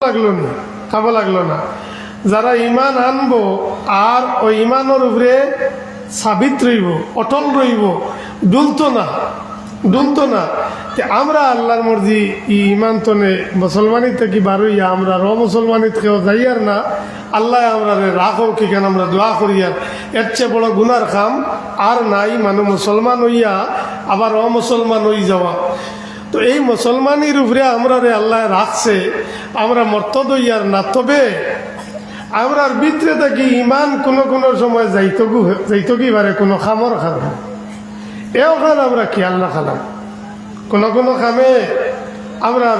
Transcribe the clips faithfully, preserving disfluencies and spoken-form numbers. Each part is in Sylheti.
লাগলো না, খাবো লাগলো না। যারা ইমান আনবো আর ওই ইমানর উপরে সাবিত রইবো, অটল রইবো, ডুলতো না, ডুলতো না। তে আমরা আল্লাহর মর্জি ই ইমান তনে মুসলমানি থাকি বারইয়া আমরা অমুসলমানিত কেউ যাইয়ার না। আল্লাহ আমরারে রাখউক, ইখান আমরা দোয়া করিয়ার। এর চেয়ে বড় গুনার কাম আর নাই, মানুষ মুসলমান অইয়া আবার অমুসলমান অই যাওয়া। তো এই মুসলমানির উপরে আমরারে আল্লাহ রাখছে, আমরা মর্তদ অইয়ার না। তবে আমরার ভিতরে থাকি ইমান কোনো কোনো সময় যাইতো গু-, যাইতো কি পারে কোনো কামর কারণে। এ অখান আমরা খেয়াল রাখলাম। কোনো কোনো কামে আমরার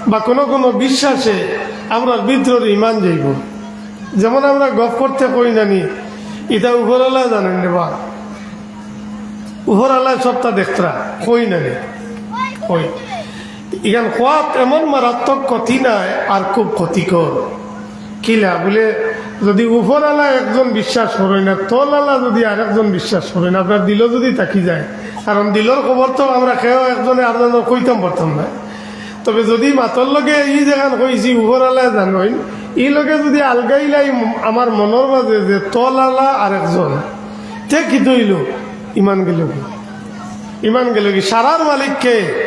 বা কোনো কোনো বিশ্বাসে আমরার ভিতরর ইমান যাইবো। যেমন আমরা গফ করতে কই নানি, ইটা উপরআলায় জানইন রে বা, উপরআলায় সবটা দেখতরা, কই নানি, কই। ইখান কওয়াত এমন মারাত্মক ক্ষতি নায় আর খুব ক্ষতিকর। কিলা বুলে, যদি উপরআলা একজন বিশ্বাস করইন না, তলআলা যদি আরেকজন বিশ্বাস করইন না, আপনার দিলো যদি থাকি যায়, কারণ দিলর খবর তো আমরা কেউ একজনে আরজনরে কইতাম পারতাম না। তবে যদি মাতর লগে ই যেখান কইছি উপরআলায় জানইন, ই লগে যদি আলগাইলাই আমার মনর মাঝে যে তলআলা আরেকজন, তে কিতা অইলো? ইমান গেলো গি? ইমান গেলো গি? সারার মালিক কে?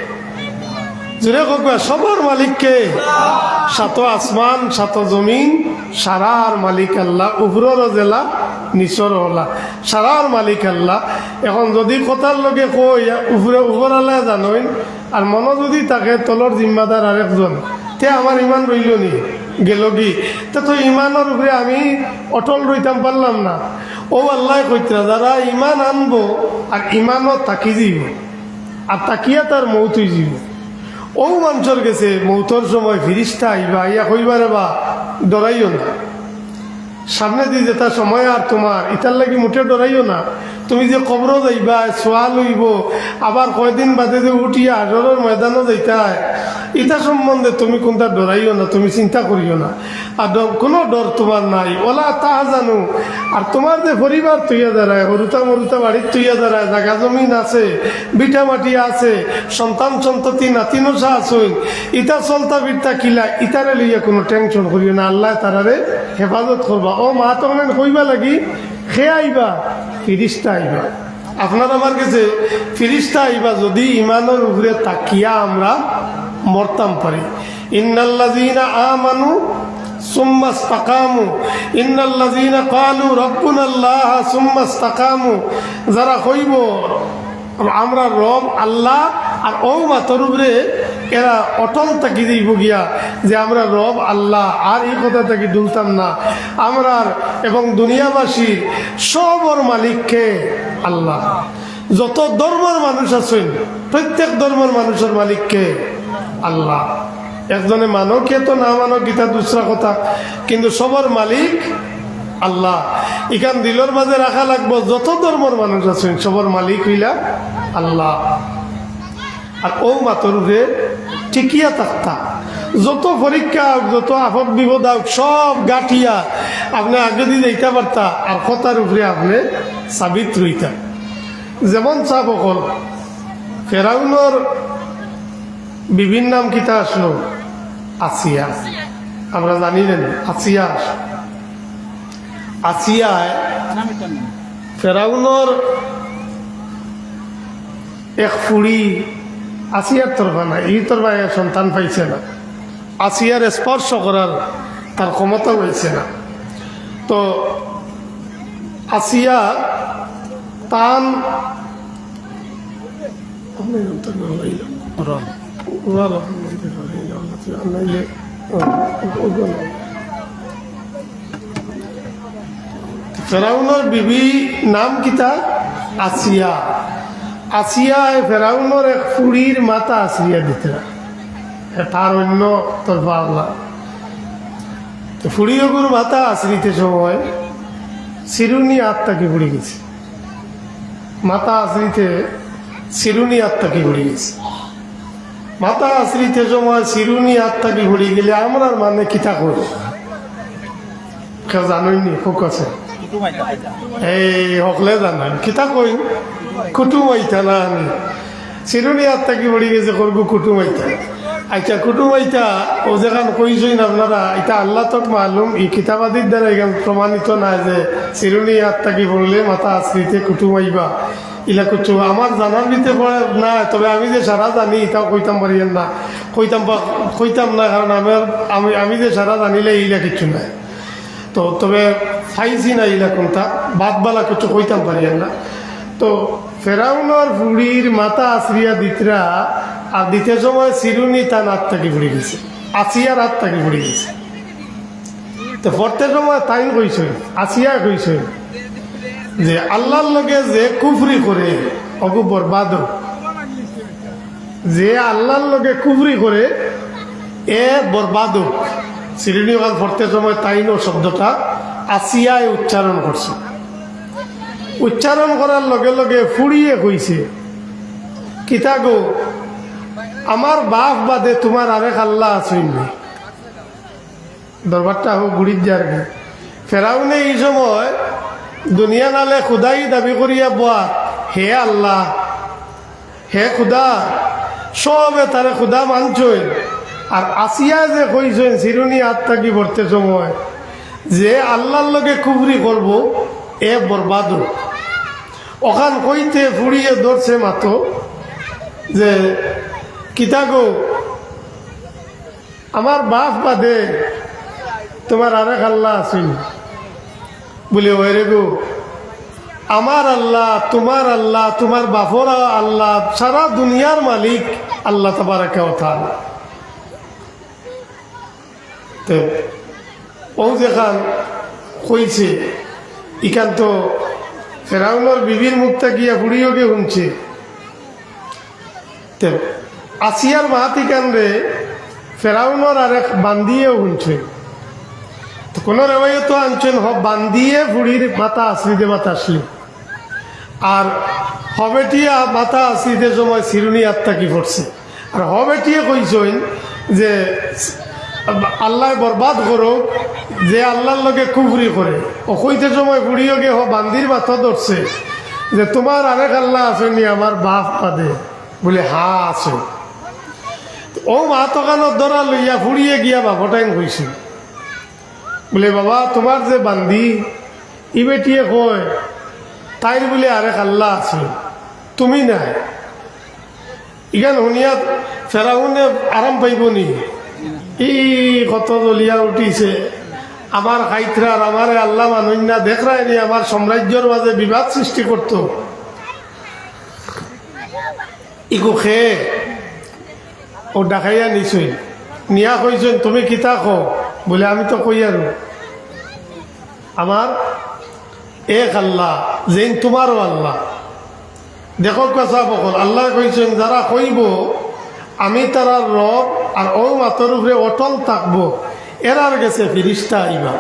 জোরে কউক্কা, সবর মালিক কে? সাত আসমান, সাত জমিন, সারার মালিক আল্লাহ, উপরর যেলা, নিচর অলা, সারার মালিক আল্লাহ। এখন যদি কথার লগে কই, উপরে, উপরআলায় জানইন, আর মনো যদি থাকে তলর জিম্মাদার আরেকজন, তে আমার ইমান রইলো নি, গেলো গি। তে তো ইমানর উপরে আমি অটল রইতাম পারলাম না। অউ আল্লায় কইতরা, যারা ইমান আনবো আর ইমানো থাকি যাইবো, আর থাকিয়া তার মউত অইযিবো, অউ মানষর গেছে মউতর সময় ফিরিস্তা আইবা, আইয়া কইবা, "রে বা, ডরাইও না।" সামনেদি যেটা সময় আর তুমার, ইতার লাগি মুটে ডরাইও না। তুমি যে কবরো যাইবায়, সওয়াল অইবো, আবার কয়দিন বাদে যে উঠিয়া হাশরর ময়দানো যাইতায়, ইতা সম্বন্ধে তুমি কুনতা ডরাইও না, তুমি চিন্তা করিও না। আর ডর, কুনু ডর তুমার নাই। ওয়ালা তাহজানু, আর তুমার যে পরিবার থইয়া যারায়, হুরুতা-মুরুতা বাড়িত থইয়া যারায়, জাগা-জমিন আছে, ভিটা-মাটি আছে, সন্তান-সন্ততি, নাতি-নশা আছইন, ইতা চলতা-ফিরতা কিলা, ইতারে লইয়া কুনু tension করিও না, আল্লায় তারারে হেফাজত করবা। অউ মা তখন কইবা লাগি, কে আইবা? ফিরিস্তা আইবা। আপনার আমার গেছে ফিরিস্তা আইবা, যদি ইমানর উপরে থাকিয়া আমরা মরতাম পারি। ইন্নাল্লাযীনা আমানু সুম্মাস্তাকামু, ইন্নাল্লাযীনা ক্বালু রাব্বুনাল্লাহ সুম্মাস্তাকামু, যারা কইবো, "আমরার রব আল্লাহ", আর অউ মাতর উপরে এরা অটল থাকি যাইবো গিয়া যে "আমরার রব আল্লাহ", আর ই কথা থাকি ডুলতাম না। আমরার এবং দুনিয়াবাসীর সবর মালিক কে? আল্লাহ। যত ধর্মর মানুষ আছইন, প্রত্যেক ধর্মর মানুষর মালিক কে? আল্লাহ। একজনে মানউক, কে তো না মানউক, ইটা দুসরা কথা, কিন্তু সবর মালিক আল্লাহ। ইখান দিলর মাঝে রাখা লাগবো, যত ধর্মর মানুষ আছইন, সবর মালিক অইলা আল্লাহ। আর অউ মাতর উপরে টিকিয়া থাকতা, যত পরীক্ষা আউক, যত আফত-বিপদ আউক, সব গাটিয়া আপনে আগেদি যাইতা পারতা, আর কথার উপরে আপনে সাবিত রইতা। যেমন সাব অকল, ফেরাউনর বিবির নাম কিতা আছলো? আসিয়া। আমরা জানি না নি? আসিয়া। আসিয়ায় ফেরাউনর এক ফুড়ি, আসিয়ার তরফা না, ই তরফা এ সন্তান পাইছে না। আসিয়ার স্পর্শ করার তার ক্ষমতা অইছে না। তো আসিয়া তান ফেরাউনর বিবি নাম কিতা? আসিয়া। আসিয়ায় ফেরাউনর এক ফুড়ির মাথা আছড়িয়া দিতরা। এ তার অন্য তরফা আল্লাহ। তো ফুড়ি অগুর মাথা আছড়িতে সময় চিরুনি আত থাকি পড়ি গেছে। মাথা আছড়িতে চিরুনি আত থাকি পড়ি গেছে। মাথা আছড়িতে সময় চিরুনি আত থাকি পড়ি গেলে আমরার মানে কিতা কই? কেউ জানইন নি? খুব কাছে। এই হকলে জানইন। কিতা কই? কুটুমাইতা না আমি। চিরুনি আত থাকি পড়ি গেছে, করবো কুটুমাইতা। আচ্ছা, কুটুম আইতা, অউ যেখান কইছইন আপনারা, ইটা আল্লাহ তক মালুম, ই কিতাবাদির দ্বারা ইখান প্রমাণিত নায় যে চিরুনি আত থাকি পড়লে মাথা আছড়িতে কুটুম আইবা, ইলা কিচ্ছু আমার জানার ভিতরে পড়ে না। তবে আমি যে সারা জানি, ইটাও কইতাম পারিয়ার না, কইতাম পা-, কইতাম না, কারণ আমার, আমি, আমি যে সারা জানিলে ইলা কিচ্ছু নায়। তো তবে পাইছি না ইলা কুনতা, বাদ বালা কিচ্ছু কইতাম পারিয়ার না। তো ফেরাউনর ফুড়ির মাথা আছড়িয়া দিতরা, আর দিতে সময় চিরুনি তান আত থাকি পড়ি গেছে, আসিয়ার আত থাকি পড়ি গেছে। তো পড়তে সময় তাইন কইছইন, আসিয়ায় কইছইন যে আল্লাহর লগে যে কুফরি করে, অগু বরবাদ অউক। যে আল্লাহর লগে কুফরি করে, এ বরবাদ অউক। চিরুনি অখান পড়তে সময় তাইনও শব্দটা আসিয়ায় উচ্চারণ করছে। উচ্চারণ করার লগে লগে ফুড়িয়ে কইছে, "কিতা গো, আমার বাফ বাদে তুমার আরেক আল্লাহ আছইন নি?" দরবারটা অউ ঘুরিত যার গি। ফেরাউনে ই সময় দুনিয়ার আলে খুদাই দাবি করিয়া বওয়া, হে আল্লাহ, হে খুদা, সবে তারে খুদা মানছইন। আর আসিয়ায় যে কইছইন, চিরুনি আত থাকি পড়তে সময়, যে আল্লাহর লগে কুফরি করবো, এ বরবাদ অউক। অখান কইতে ফুড়িয়ে ধরছে মাতো যে, "কিতা গো, আমার বাফ বাদে তুমার আরেক আল্লাহ আছইন?" বুলে, "ওই রে গো, আমার আল্লাহ, তুমার আল্লাহ, তুমার বাফর আল্লাহ, সারা দুনিয়ার মালিক আল্লাহ তাবারাকা ওয়া তাআলা।" তে অউ যেখান কইছে, ইখান তো ফেরাউনর বিবির মুখ থাকিয়া ফুড়িয়ে গিয়া হুনছে। তে আসিয়ার মাত ইখানরে ফেরাউনর আরেক বান্দিয়েও হুনছে। তো কুনু রেওয়ায়তো আনছইন, হ, বান্দিয়ে ফুড়ির মাথা আছড়িতে মাথা আছড়ি। আর হ বেটিয়ে মাথা আছড়িতে সময় চিরুনি আত থাকি পড়ছে। আর হ বেটিয়ে কইছইন যে, "আল্লায় বরবাদ করউক, যে আল্লাহর লগে কুফরি করে।" অউ কইতে সময় ফুড়িয়ে গিয়া হ বান্দির মাতো ধরছে যে, "তুমার আরেক আল্লাহ আছইন নি আমার বাফ বাদে?" বুলে, "হা, আছে।" অউ মাত অখানর ধরা লইয়া ফুড়িয়ে গিয়া বাফটাইন কইছে। বুলে, "বাবা, তুমার যে বান্দি, ই বেটিয়ে কয়, তাইর বুলে আরেক আল্লাহ আছে, তুমি নায়।" ইখান হুনিয়া ফেরাউনে আরাম পাইবো নি? ই কত জ্বলিয়া উঠিছে, "আমার খাইতরার, আমারে আল্লাহ মানইন না, দেখরায় নি আমার সাম্রাজ্যর মাঝে বিবাদ সৃষ্টি করতো।" ইগু খে, অউ ডাকাইয়া নিছইন, নিয়া কইছইন, "তুমি কিতা কও?" বুলে, "আমি তো কইয়ার আমার এক আল্লাহ, যেইন তুমারও আল্লাহ।" দেখউক্কা সাব অকল, আল্লায় কইছইন, যারা কইবো, "আমি তারার রব, আর অউ মাতর উপরে অটল থাকবো," এরার গেছে ফিরিস্তা আইবা।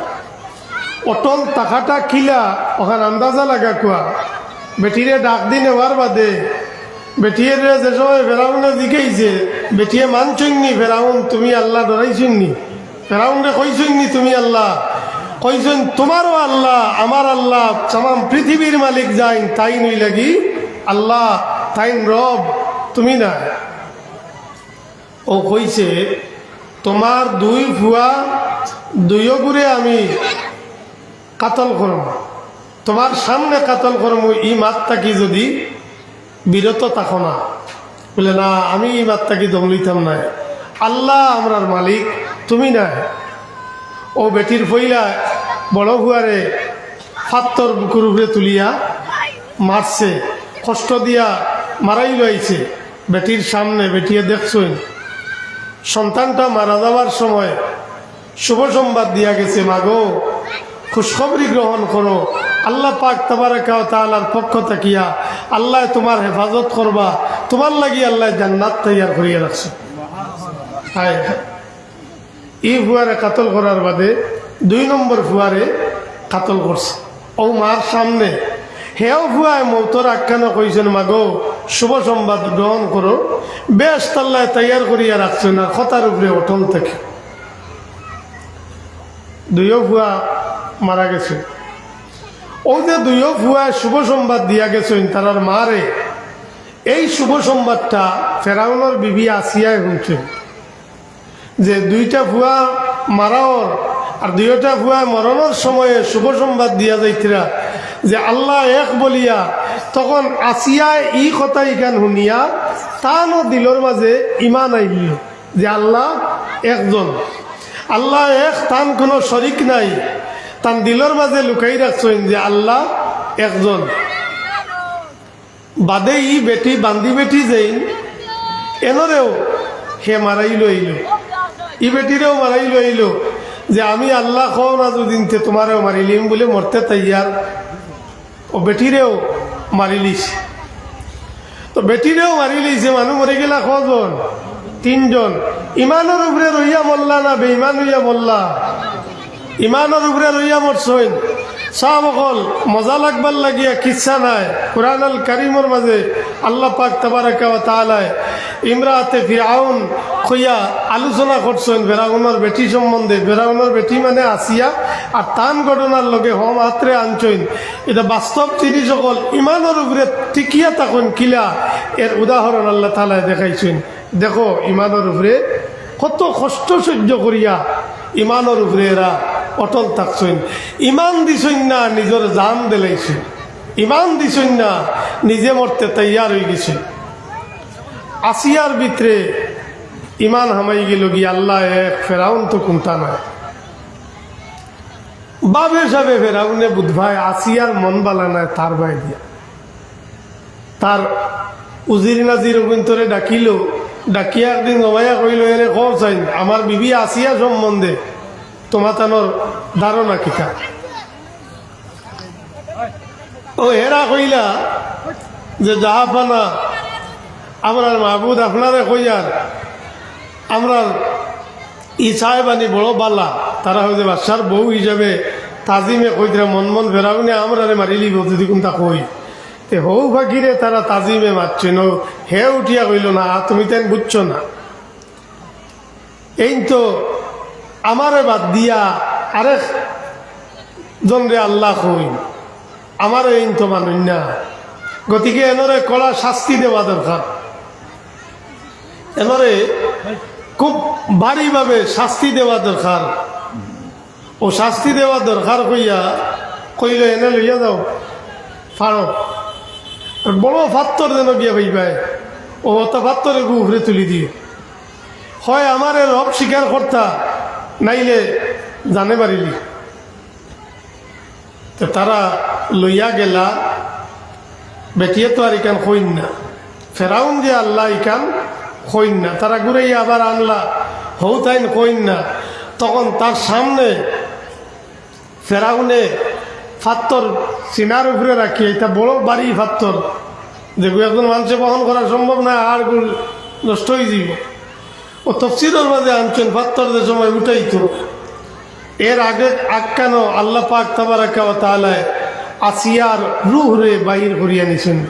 অটল থাকাটা কিলা, অখান আন্দাজা লাগা কুয়া। বেটিরে ডাক দি নেওয়ার বাদে, বেটিরে যে সময় ফেরাউনে জিকাইছে, বেটিয়ে মানছইন নি, "ফেরাউন, তুমি আল্লাহ ডরাইছইন নি?" ফেরাউনরে কইছইন নি, "তুমি আল্লাহ?" কইছইন, "তুমারও আল্লাহ, আমার আল্লাহ, তামাম পৃথিবীর মালিক যেইন, তাইন অইলা গি আল্লাহ, তাইন রব, তুমি নায়।" অউ কইছে, "তুমার দুই ফুয়া, দুইওগুরে আমি কাতল করমু, তুমার সামনে কাতল করমু, ই মাত থাকি যুদি বিরত থাকো না।" বুলে, "না, আমি ই মাত থাকি দম লইতাম নায়। আল্লাহ আমরার মালিক, তুমি নায়।" অউ বেটির পয়লা বড় ফুয়ারে ফাত্তর বুকুর উপরে তুলিয়া মারছে, কষ্ট দিয়া মারাইল আইছে। বেটির সামনে বেটিয়ে দেখছইন, সন্তানটা মারা যাওয়ার সময় শুভ সংবাদ দিয়া গেছে, "মাগো, খুশখবরি গ্রহণ করো, আল্লাহ পাক তাবারাকা ওয়া তাআলার পক্ষ থাকিয়া আল্লায় তুমার হেফাজত করবা, তুমার লাগি আল্লায় জান্নাত তৈয়ার করিয়া রাখছে।" হায় হায়। ই ফুয়ারে কাতল করার বাদে দুই নম্বর ফুয়ারে কাতল করছে। অউ মার সামনে হেও ফুয়ায় মউতর আখ্যানো কইছইন, "মাগো, শুভ সংবাদ গ্রহণ করো, বেহেস্ত আল্লায় তৈয়ার করিয়া রাখছইন, আর কথার উপরে অটল থাকি।" দুইও ফুয়া মারা গেছে। অউ যে দুইও ফুয়ায় শুভ সংবাদ দিয়া গেছইন তারার মারে, এই শুভ সংবাদটা ফেরাউনর বিবি আসিয়ায় হুনছইন। যে দুইটা ফুয়া মারা অর, আর দুইটা ফুয়া মরণর সময়ে শুভ সংবাদ দিয়া যাইতরা যে আল্লাহ এক বলিয়া, তখন আসিয়ায় ই কথা ইখান হুনিয়া তানও দিলর মাঝে ইমান আইল যে আল্লাহ একজন, আল্লাহ এক, তান কুনু শরিক নাই। তান দিলর মাঝে লুকাই রাখছইন যে আল্লাহ একজন। বাদে ই বেটি, বান্দি বেটি যেইন, এনরেও হে মারাইল অইল, ই বেটিরেও মারাইল অইল যে আমি আল্লাহ কও না যুদি তে তুমারেও মারিলিম বুলে মরতে তৈয়ার। অউ বেটিরেও মারিলিছে। তো বেটিরেও মারিলিছে, মানুষ মরি গেলা কয়জন? তিনজন। ইমানর উপরে রইয়া মরলা না বেইমান অইয়া মরলা? ইমানর উপরে রইয়া মরছইন। সাব অকল, মজা লাগবার লাগিয়া কিচ্ছা নায়। কুরআন আল কারীমর মাঝে আল্লাহ পাক তাবারাকা ওয়া তাআলায় ইমরাতে ফিরাউন কইয়া আলোচনা করছইন ফেরাউনর বেটি সম্বন্ধে। ফেরাউনর বেটি মানে আসিয়া, আর তান ঘটনার লগে হম আতরে আনছইন। ইটা বাস্তব জিনিস অকল। ইমানর উপরে টিকিয়া থাকইন কিলা, এর উদাহরণ আল্লাহ তাআলায় দেখাইছইন। দেখো, ইমানর উপরে কত কষ্ট সহ্য করিয়া ইমানর উপরে এরা অটল থাকছইন। ইমান দিছইন না, নিজর জান দিলাইছইন। ইমান দিছইন না, নিজে মরতে তৈয়ার অইগেছইন। আসিয়ার ভিতরে ইমান হামাই গেলগি, আল্লাহ এক, ফেরাউন তো কুন্তা নায়। বাবে সাবে ফেরাউনে বুধবায় আসিয়ার মন বালা নায়, তার বায় দিয়া। তার উজির নাজির অগুইন্তরে ডাকিল, ডাকিয়া একদিন জমাইয়া কইল, "এরে কও চাইন, আমার বিবি আসিয়া সম্বন্ধে তুমাতানর ধারণা কিতা?" অউ হেরা কইলা যে, "জাহাপানা, আমরার মাবুদ আপনারে কইয়ার, আমরার ই সাহেবানি বড় বালা।" তারা অউ যে বাদশার বউ হিসাবে তাজিমে কইতরা, মন মন ফেরাউনে আমরারে মারিলিবো যুদি কুন্তা কই। তে হউ ফাকিরে তারা তাজিমে মাতছইন, হে উঠিয়া কইল, "না, তুমি তাইন বুঝছো না। এইন তো আমারে বাদ দিয়া আরেক জনরে আল্লাহ কইন, আমারে এইন তো মানইন না।" গতিকে এনরে কড়া শাস্তি দেওয়া দরকার, এনরে খুব ভারীভাবে শাস্তি দেওয়া দরকার। অউ শাস্তি দেওয়া দরকার কইয়া কইল, "এনে লইয়া যাও, ফাড়ো, আর বড় ফাত্তর যেন গিয়া পাইবায়, অউ অতা ফাত্তর এগু উপরে তুলি দিও। হয় আমারে রব স্বীকার করতা, নাইলে জানে মারিলি।" তে তারা লইয়া গেলা, বেটিয়ে তো আর ইখান কইন না, ফেরাউন যে আল্লাহ ইখান কইন না, তারা ঘুরাইয়া আবার আনলা, হউ তাইন কইন না। তখন তার সামনে ফেরাউনে ফাত্তর সিনার উপরে রাখিয়া, ইটা বড় ভারী ফাত্তর, যেগু একজন মানষে বহন করা সম্ভব নায়, হাড়গোড় নষ্ট অইযিবো। অউ তফসিরর মাঝে আনছইন, ফাত্তর যে সময় উঠাইতো, এর আগে আক্কানো আল্লাহ পাক তাবারাকা ওয়া তাআলায় আসিয়ার রুহরে বাইর করিয়া নিছইন।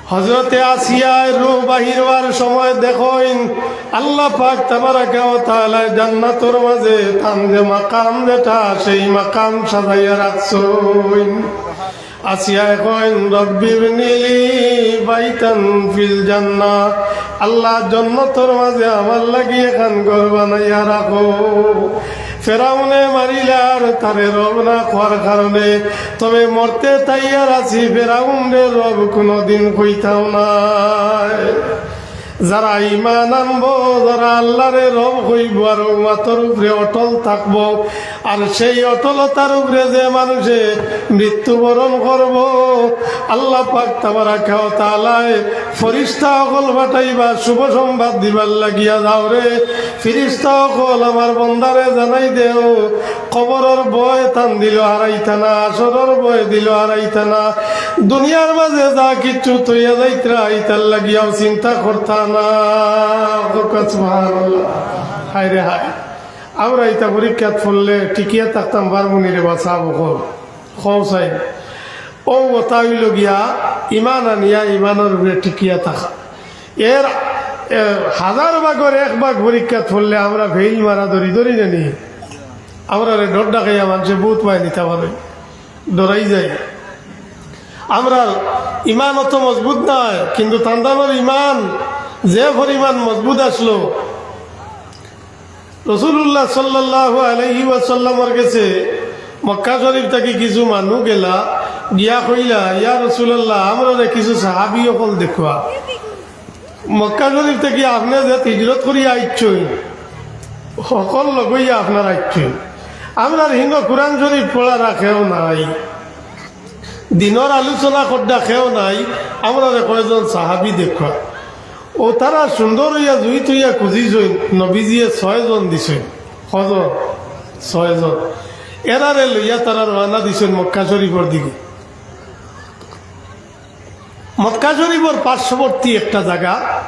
হজরতে আসিয়ায় রুহ বাহির অওয়ার সময় দেখইন, আল্লাহ পাক তাবারাকা ওয়া তাআলায় জান্নাতর মাঝে তান যে মাকাম যেটা, সেই মাকাম সাজাইয়া রাখছইন। আসিয়ায় কইন, "রব্বি ইবনিলি বাইতান ফিল জান্নাহ।" আল্লাহ, জন্নতর মাঝে আমার লাগি এখান ঘর বানাইয়া রাখো। ফেরাউনে মারিলার তারে রব না কওয়ার কারণে, তবে মরতে তৈয়ার আছি, ফেরাউনরে রব কুনুদিন কইতাম নায়। যারা ঈমান আনবো, যারা আল্লাহরে রব কইবো আর উম্মতর উপরে অটল থাকবো, আর সেই অটলতার উপরে যে মানুষে মৃত্যুবরণ করবো, আল্লাহ পাক তাবারাকা ওয়া তাআলায় ফিরিস্তা অকল পাঠাইবা শুভ সংবাদ দিবার লাগিয়া। যাও রে ফিরিস্তা অকল, আমার বন্দারে জানাই দেও, কবরর ভয় তান দিলো হারাইতা না, হাশরর ভয় দিলো হারাইতা না, দুনিয়ার মাঝে যা কিচ্ছু থইয়া যাইতরা, ইতার লাগিয়াও চিন্তা করতা না। কউক্কা সুবহানাল্লাহ। হায় রে হায়, আমরা ইতা পরীক্ষাত পড়লে টিকিয়া থাকতাম পারমুনি রে বা সাব অকল? কও চাই। অউ কথা অইলো গিয়া, ঈমান আনিয়া ঈমানর উপরে টিকিয়া থাকা। এর, এ, হাজার ভাগর এক ভাগ পরীক্ষাত পড়লে আমরা ফেইল মারা ধরি, ধরি না নি? আমরারে ডর ডাকাইয়া মানষে বহুত বায় নিতা পারে, ডরাই যায়। আমরার ঈমান অত মজবুত নায়, কিন্তু তান্দানোর ঈমান যে পরিমাণ মজবুত আছলো, রাসূলুল্লাহ সাল্লাল্লাহু আলাইহি ওয়াসাল্লামর গেছে মক্কা শরীফ থাকি কিছু মানুষ গেলা, গিয়া কইলা, "ইয়া রাসূলুল্লাহ, আমরারে কিছু সাহাবী অকল দেখুয়া। মক্কা শরীফ থাকি আপনে যে হিজরত করিয়া আইছইন, হকল লগইয়া আপনার আইছইন। আমরার হিনো কোরআন শরীফ পড়ার কেউ নাই, দিনর আলোচনা কররা কেউ নাই, আমরারে কয়জন সাহাবী দেখুয়া।" অউ তারা সুন্দর অইয়া জুইত অইয়া খুঁজিছইন, নবীজিয়ে ছয়জন দিছইন। কয়জন? ছয়জন। এরারে লইয়া তারা রওয়ানা দিছইন মক্কা শরীফর দিকে। মক্কা শরীফর পার্শ্ববর্তী একটা জাগা,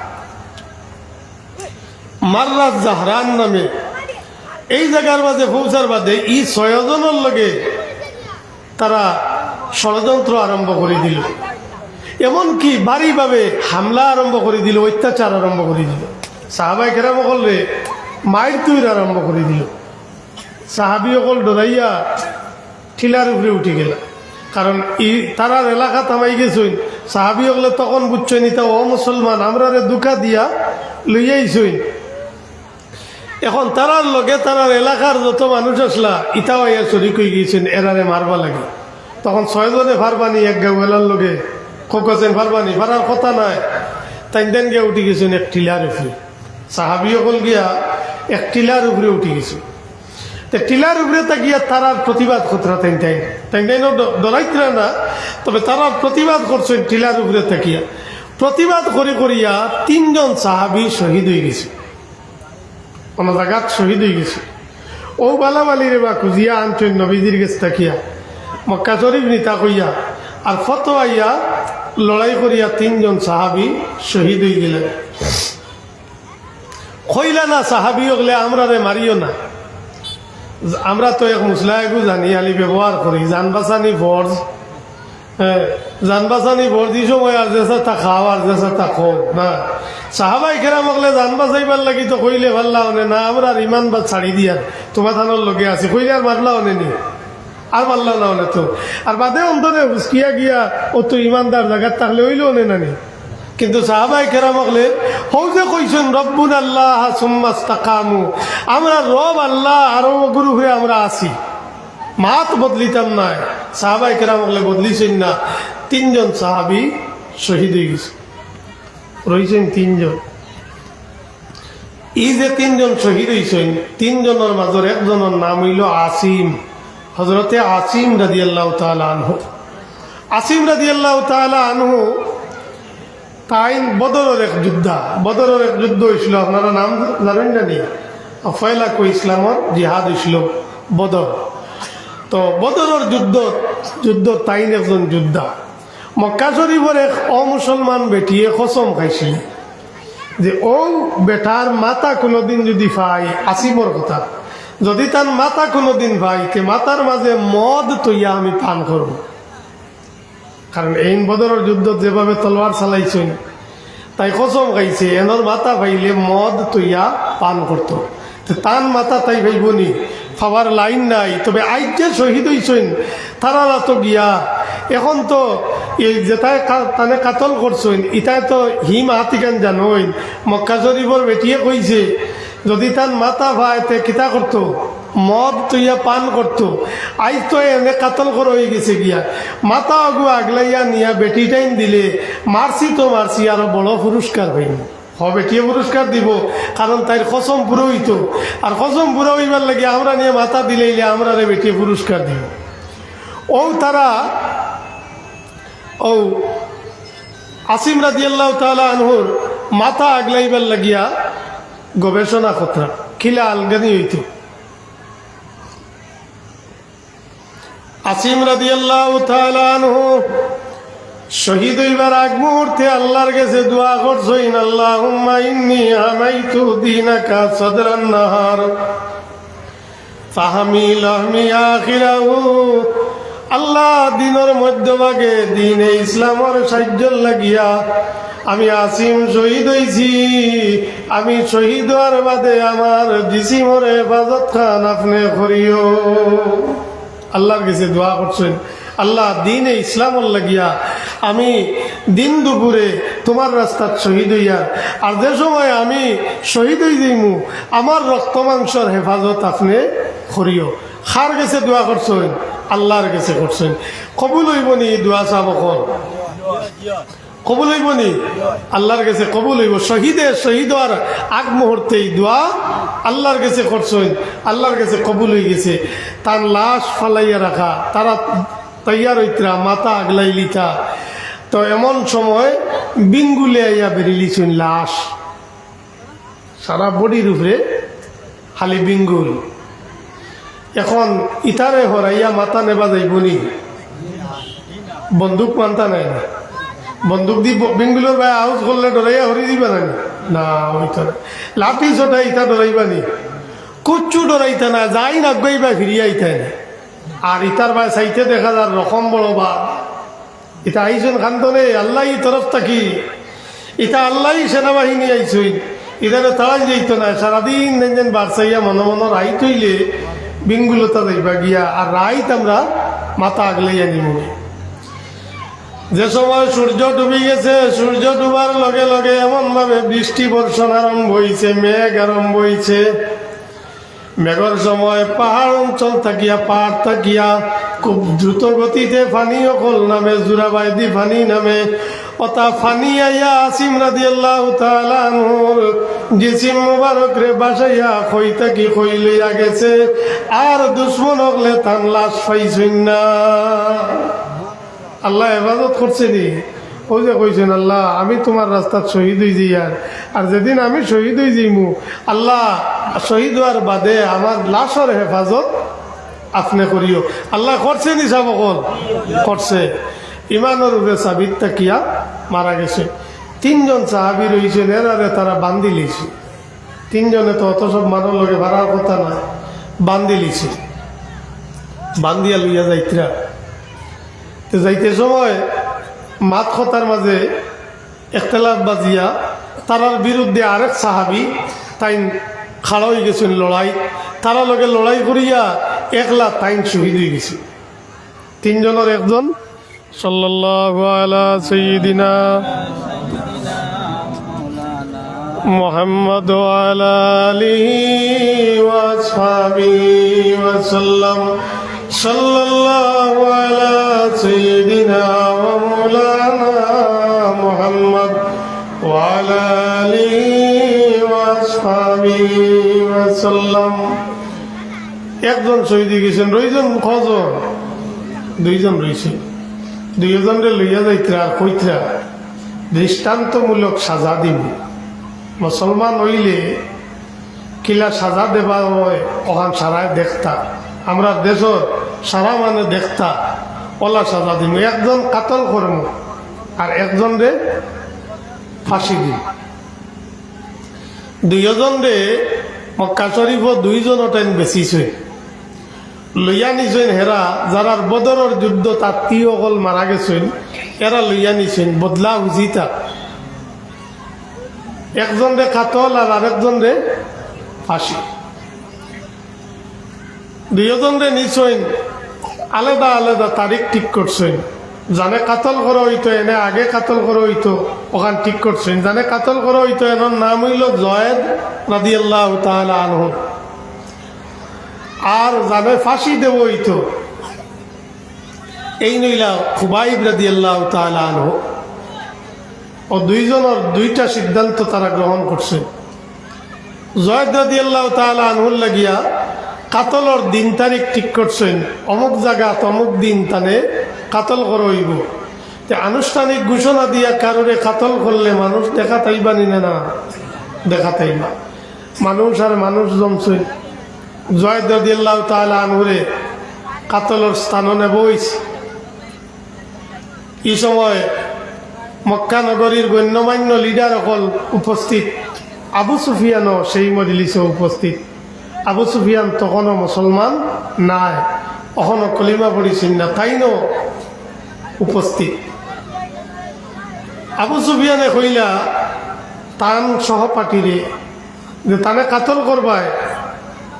মাররাত জাহরান নামে। এই জাগার মাঝে পৌঁছার বাদে ই ছয়জনর লগে তারা ষড়যন্ত্র আরম্ভ করি দিল, এমনকি ভারীভাবে হামলা আরম্ভ করি দিল, অত্যাচার আরম্ভ করি দিল। সাহাবায়ে কেরাম অকলরে মাইর তুইর আরম্ভ করি দিল। সাহাবী অকল ডরাইয়া টিলার উপরে উঠি গেলা, কারণ ই তারার এলাকাত হামাই গেছইন। সাহাবী অকলে তখন বুঝছইন, ইতা অমুসলমান, আমরারে ধোঁকা দিয়া লইয়া আইছইন। এখন তারার লগে তারার এলাকার যত মানুষ আছলা, ইতাও আইয়া শরিক অইগেছইন এরারে মারবার লাগি। তখন ছয়জনে পারবানি এক গাঁওআলার লগে, কউক্কা চাইন পারবানি, পারার কথা নায়। তাইন তাইন গিয়া উঠি গেছইন এক টিলার উপরে। সাহাবী অকল গিয়া এক টিলার উপরে উঠি গেছইন। তে টিলার উপরে থাকিয়া তারার প্রতিবাদ করতরা তাইন তাইন। তাইন তাইনও ড-, ডরাইতরা না, তবে তারার প্রতিবাদ করছইন টিলার উপরে থাকিয়া। প্রতিবাদ করি করিয়া তিনজন সাহাবী শহীদ অইগেছইন। অন্য জাগাত শহীদ অইগেছইন। অউ বালাবালিরে বা খুঁজিয়া আনছইন নবীজির গেছ থাকিয়া। মক্কা শরীফ নিতা কইয়া, আর ফতো আইয়া লড়াই করিয়া তিনজন সাহাবী শহীদ অইগেলা। কইলা না সাহাবী অকলে, "আমরারে মারিও না, আমরা তো এক মুসলা এগু জানি, খালি ব্যবহার করি, জান বাচানি ফরজ।" হ্যাঁ, জান বাচানি ফরজ, ই সময় আর যেছা তা খাও, আর যেছা তা খাও না। সাহাবায়ে কেরাম অকলে জান বাচাইবার লাগি তো কইলে পারলা অনে না, আমরার ইমান বাদ ছাড়ি দিয়ার তুমার তানর লগে আছি, কইলে আর মারলা অনে নি, আর মারলা না অনে তো। আর বাদে অন্তরে হুচকিয়া গিয়া অউ তো ইমানদার জাগাত থাকলে অইলো অনে না নি। কিন্তু সাহাবায়ে কেরাম অকলে হউ যে কইছইন, "রব্বুনাল্লাহ সুম্মাস্তাকামু", আমরার রব আল্লাহ, আর অউ অগুর উপরে আমরা আছি। মাত বদলিতাম নায়। সাহাবায়ে কেরাম অকলে বদলিছইন না। তিনজন সাহাবী শহীদ অইগেছইন, রইছইন তিনজন। ই যে তিনজন শহীদ অইছইন, তিনজনর মাজর একজনর নাম অইলো আসিম, হযরতে আসিম রাদিয়াল্লাহু তাআলা আনহু। আসিম রাদিয়াল্লাহু তাআলা আনহু তাইন বদরর এক যোদ্ধা, বদরর এক যুদ্ধ অইছিল, আপনারা নাম জানইন না নি? পয়লা কই ইসলামর জিহাদ অইছিল বদর। তো বদরর যুদ্ধ, যুদ্ধ তাইন একজন যোদ্ধা। মক্কা শরীফর এক অমুসলমান বেটিয়ে কসম খাইছিল যে অউ বেটার মাথা কুনুদিন যুদি পাই, আসিমর কথা, যুদি তান মাথা কুনুদিন পাই, তে মাথার মাজে মদ থইয়া আমি পান করমু। কারণ এইন বদরর যুদ্ধত যেভাবে তলোয়ার চালাইছইন, তাই কসম খাইছে, এনর মাথা পাইলে মদ থইয়া পান করতো। তে তান মাথা তাই পাইবো নি, পাওয়ার লাইন নাই। তবে আইজ যে শহীদ অইছইন, তারার আতো গিয়া, এখন তো এই যেতায় কা-, তানে কাতল করছইন, ইতায় তো হিম হাত ইখান জানইন। মক্কা শরীফর বেটিয়ে কইছে, যুদি তান মাথা পায়, তে কিতা করতো? মদ থইয়া পান করতো। আইজ তো এনে কাতল করা অইগেছে গিয়া। মাথা অগু আগলাইয়া নিয়া বেটিটাইন দিলে, মারছি তো মারছি, আরো বড় পুরস্কার পাইমু। হ, বেটিয়ে পুরস্কার দিবো, কারণ তাইর কসম পুরা অইতো। আর কসম পুরা অইবার লাগি আমরা নিয়া মাথা দিলাইলে আমরারে বেটিয়ে পুরস্কার দিবো। অউ তারা, অউ আসিম রাদিয়াল্লাহু তাআলা আনহুর মাথা আগলাইবার লাগিয়া গবেষণা করতরা, কিলা আলগানি অইতো। আসিম রাদিয়াল্লাহু তাআলা আনহু শহীদ অইবার আগ মুহূর্তে আল্লার গেছে দোয়া করছইন, "আল্লাহুম্মা ইন্নী হামাইতু দীনাকা সাদরান নাহার, ফাহমি লাহমি আখিরাহু।" আল্লাহ, দিনর মধ্যভাগে দ্বীনে ইসলামর সাইয্যর লাগিয়া আমি আসিম শহীদ অইছি, আমি শহীদ অওয়ার বাদে আমার জিসিমর হেফাজত খান আপনে করিও। আল্লার গেছে দোয়া করছইন, আল্লাহ, দ্বীনে ইসলামর লাগিয়া আমি দিন দুপুরে তুমার রাস্তাত শহীদ অইয়ার। আর যে সময় আমি শহীদ অই যাইমু, আমার রক্ত মাংসর হেফাজত আপনে করিও। কার গেছে দোয়া করছইন? আল্লাহর গেছে করছইন। কবুল অইবো নি ই দোয়া, সাব অকল? কবুল অইবো নি? আল্লাহর গেছে কবুল অইবো। শহীদে শহীদ অওয়ার আগ মুহূর্তে ই দোয়া আল্লাহর গেছে করছইন, আল্লাহর গেছে কবুল অই গেছে। তান লাশ ফালাইয়া রাখা, তারা তৈয়ার অইতরা, মাথা আগলাইলিতা। তো এমন সময় বিঙ্গুলে আইয়া বেরিলিছইন লাশ। সারা বডির উপরে খালি বিঙ্গুল। এখন ইতারে হরাইয়া মাথা নেবা যাইবো নি? বন্দুক মানতা নায় না। বন্দুক দি ব-, বিঙ্গুলর বায় আউজ করলে ডরাইয়া হরি দিবা না নি? না, অইতো না। লাঠি সোটা ইতা ডরাইবা নি? কুচ্ছু ডরাইতা না, যাইন আগুয়াইবা, ফিরিয়া আইতা না। আর ইতার বায় চাইতে দেখা যার রকম বড় বাঘ। ইতা আইছইন কান্দনে, আল্লাহর তরফ থাকি। ইতা আল্লাহর সেনাবাহিনী আইছইন। ইতারে তাড়াইল যাইতো নায়। সারাদিন যেন যেন বারসাইয়া মনো মনো রাইত অইলে বিঙ্গুলতা যাইবা গিয়া। আর রাইত আমরা মাথা আগলাইয়া নিমু। যে সময় সূর্য ডুবি গেছে, সূর্য ডুবার লগে লগে এমন ভাবে বৃষ্টি বর্ষণ আরম্ভ অইছে, মেঘ আরম্ভ অইছে। মেঘর সময় পাহাড় অঞ্চল থাকিয়া, পাহাড় থাকিয়া খুব দ্রুত গতিতে পানি অকল নামে, জুরাবায়দি পানি নামে। অতা পানি আইয়া আসিম রাদিয়াল্লাহু তাআলা আনহুর জিসিম মুবারকরে ভাসাইয়া কই থাকি কই লইয়া গেছে। আর দুশমন অকলে তান লাশ পাইছইন না। আল্লায় হেফাজত করছে নি? অউ যে কইছইন, "আল্লাহ, আমি তুমার রাস্তাত শহীদ অই যাইয়ার, আর যেদিন আমি শহীদ অই যাইমু, আল্লাহ, শহীদ অওয়ার বাদে আমার লাশর হেফাজত আপনে করিও।" আল্লায় করছে নি, সাব অকল? করছে। ইমানর উপরে সাবিত থাকিয়া মারা গেছে। তিনজন সাহাবী রইছইন, এরারে তারা বান্দিলিছে। তিনজনে তো অত সব মানষর লগে পারার কথা নায়, বান্দিলিছে। বান্দিয়া লইয়া যাইতরা। তো যাইতে সময় মাত কথার মাঝে একতলাফ বাজিয়া তারার বিরুদ্ধে আরেক সাহাবী তাইন খাড়া অই গেছইন লড়াই। তারার লগে লড়াই করিয়া একলা তাইন শহীদ অই গেছইন। তিনজনর একজন সাল্লাল্লাহু আলা সাইয়্যিদিনা মুহাম্মদ ওয়া আলা আলিহি ওয়া আসহাবিহি ওয়া সাল্লাম। সাল্লাল্লাহু আলা সাইয়্যিদিনা ওয়া মাওলানা মুহাম্মদ ওয়া আলা আলিহি ওয়া আসহাবিহি ওয়া সাল্লাম। একজন শহীদ অই গেছইন, রইছইন কয়জন? দুইজন রইছইন। দুইজনরে লইয়া যাইতরা আর কইতরা, দৃষ্টান্তমূলক সাজা দিমু। মুসলমান অইলে কিলা সাজা দেওয়া অয়, অখান সারায় দেখতা। আমরার দেশর সারা মানে দেখতা, অলা সাজা দিমু। একজন কাতল করমু, আর একজনরে ফাঁসি দিমু। দুইজনরে মক্কা শরীফো দুইজন অটাইন বেচিছইন, লইয়া নিছইন হেরা, যারার বদরর যুদ্ধত আত্মীয় অকল মারা গেছইন, এরা লইয়া নিছইন বদলা হুজিতা। একজনরে কাতল আর আরেকজনরে ফাঁসি। দুইজনরে নিছইন, আলাদা আলাদা তারিখ ঠিক করছইন। যানে কাতল করা অইতো, এনে আগে কাতল করা অইতো, অখান ঠিক করছইন। যানে কাতল করা অইতো, এনর নাম অইলো জয়েদ রাদিয়াল্লাহু তাআলা আনহু। আর যানে ফাঁসি দেওয়া অইতো, এইন অইলা খুবাইব রাদিয়াল্লাহু তাআলা আনহু। অউ দুইজনর দুইটা সিদ্ধান্ত তারা গ্রহণ করছইন। জয়েদ রাদিয়াল্লাহু তাআলা আনহুর লাগিয়া কাতলর দিন তারিখ ঠিক করছইন, অমুক জাগাত অমুক দিন তানে কাতল করা অইবো। তে আনুষ্ঠানিক ঘোষণা দিয়া কারোরে কাতল করলে মানুষ দেখাত আইবা নি না? না, দেখাত আইবা। মানুষ আর মানুষ জমছইন। জয়েদ রাদিয়াল্লাহু তাআলা আনহুরে কাতলর স্থানো নেওয়া অইছে। ই সময় মক্কা নগরীর গণ্যমান্য লিডার অকল উপস্থিত, আবু সুফিয়ানও সেই মজলিসো উপস্থিত। আবু সুফিয়ান তখনও মুসলমান নায়, অখনও কলিমা পড়িছইন না, তাইনও উপস্থিত। আবু সুফিয়ানে কইলা তান সহপাঠীরে যে, "তানে কাতল করবায়,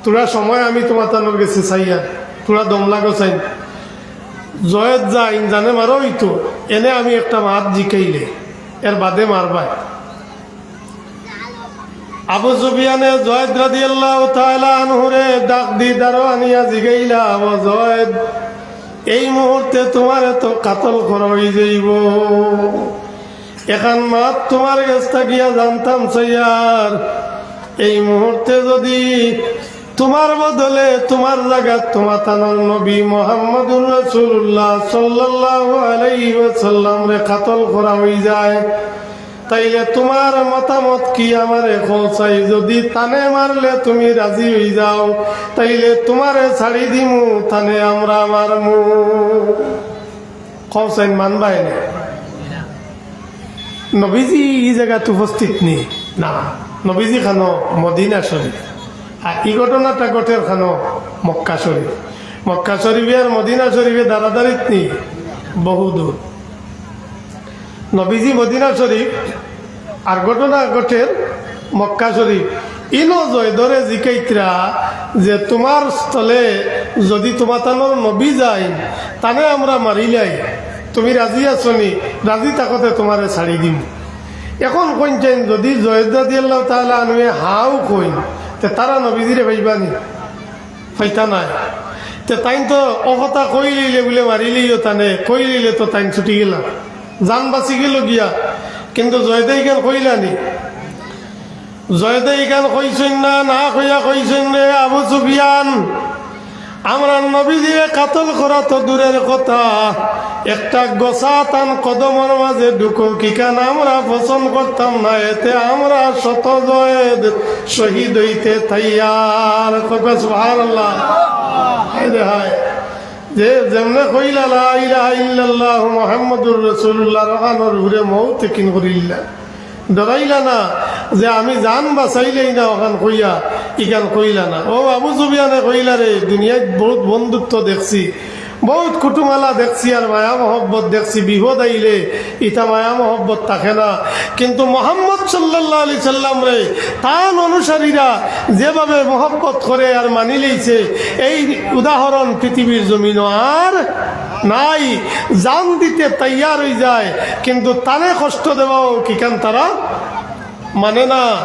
থুড়া সময় আমি তুমার তানর গেছে চাইয়ার, থুড়া দম লাগো চাইন।" জয়েদ যাইন জানে মারো অইতো, এনে আমি একটা মাত জিকাইলে এর বাদে মারবায়। আবু সুফিয়ানে জয়েদ রাদিয়াল্লাহু তাআলা আনহুরে ডাক দি দারো আনিয়া জিগাইলা, "ও জয়েদ, এই মুহূর্তে তুমারে তো কাতল করা অইযাইবো। এখান মাত তুমার গেছ থাকিয়া জানতাম চাইয়ার, এই মুহূর্তে যুদি তুমার বদলে তুমার জাগাত তুমাতানর নবী মুহাম্মাদুর রাসূলুল্লাহ সাল্লাল্লাহু আলাইহি ওয়াসাল্লামরে কাতল করা অইযায়, তাইলে তুমার মতামত কি আমারে কও চাই? যুদি তানে মারলে তুমি রাজি অইযাও, তাইলে তুমারে ছাড়ি দিমু, তানে আমরা মারমু।" কও চাইন মানবায় নি? নবীজি ই জাগাত উপস্থিত নি? না, নবীজি খানো মদিনা শরীফ। আর ই ঘটনাটা ঘটের খানো মক্কা শরীফ। মক্কা শরীফে আর মদিনা শরীফে দাঁড়াদাঁড়িত নি? বহু দূর। নবীজি মদিনা শরীফ, আর ঘটনা ঘটের মক্কা শরীফ। ইনো জয়দরে জিকাইতরা যে, "তুমার স্থলে যুদি তুমাতানর নবী যাইন, তানে আমরা মারিলাই, তুমি রাজি আছো নি? রাজি থাকতে তুমারে ছাড়ি দিমু।" এখন কইন চাইন, যুদি জয়দ রাদিয়াল্লাহু তাআলা আনহুয়ে হাও কইন, তে তারা নবীজিরে পাইবা নি? পাইতা নায়। তে তাইন তো অ কথা কইলাইলে বুলে মারিলাইও তানে, কইলাইলে তো তাইন ছুটি গেলা, জান বাচি গেলো গিয়া। কিন্তু জয়দে ইখান কইলা নি? জয়দে ইখান কইছইন না, না কইয়া কইছইন, "রে আবু সুফিয়ান, আমরার নবীজিরে কাতল করা তো দূরের কথা, একটা গছা তান কদমর মাঝে ঢুকউক, ইখান আমরা পছন্দ করতাম না, এতে আমরা শত জয়েদ শহীদ অইতে তৈয়ার।" কইবা সুবহানাল্লাহ। হায় রে হায়। যে যেমনে কইলা, "লা ইলাহা ইল্লাল্লাহু মুহাম্মাদুর রাসূলুল্লাহ", অখানর উপরে মউত একিন করিলা। ডরাইলা না যে আমি জান বাচাইলেই না অখান কইয়া, ইখান কইলা না। অউ আবু সুফিয়ানে কইলা, "রে, দুনিয়াত বউত বন্ধুত্ব দেখছি, বউত কুটুমালা দেখছি, আর মায়া মহব্বত দেখছি, বিপদ আইলে ইতা মায়া মহব্বত থাকে না। কিন্তু মুহাম্মদ সাল্লাল্লাহু আলাইহি সাল্লামরে তান অনুসারীরা যেভাবে মহব্বত করে আর মানিলাইছে, এই উদাহরণ পৃথিবীর জমিনো আর নাই।" জান দিতে তৈয়ার অইযায়, কিন্তু তানে কষ্ট দেওয়াও কিখান তারা মানে না।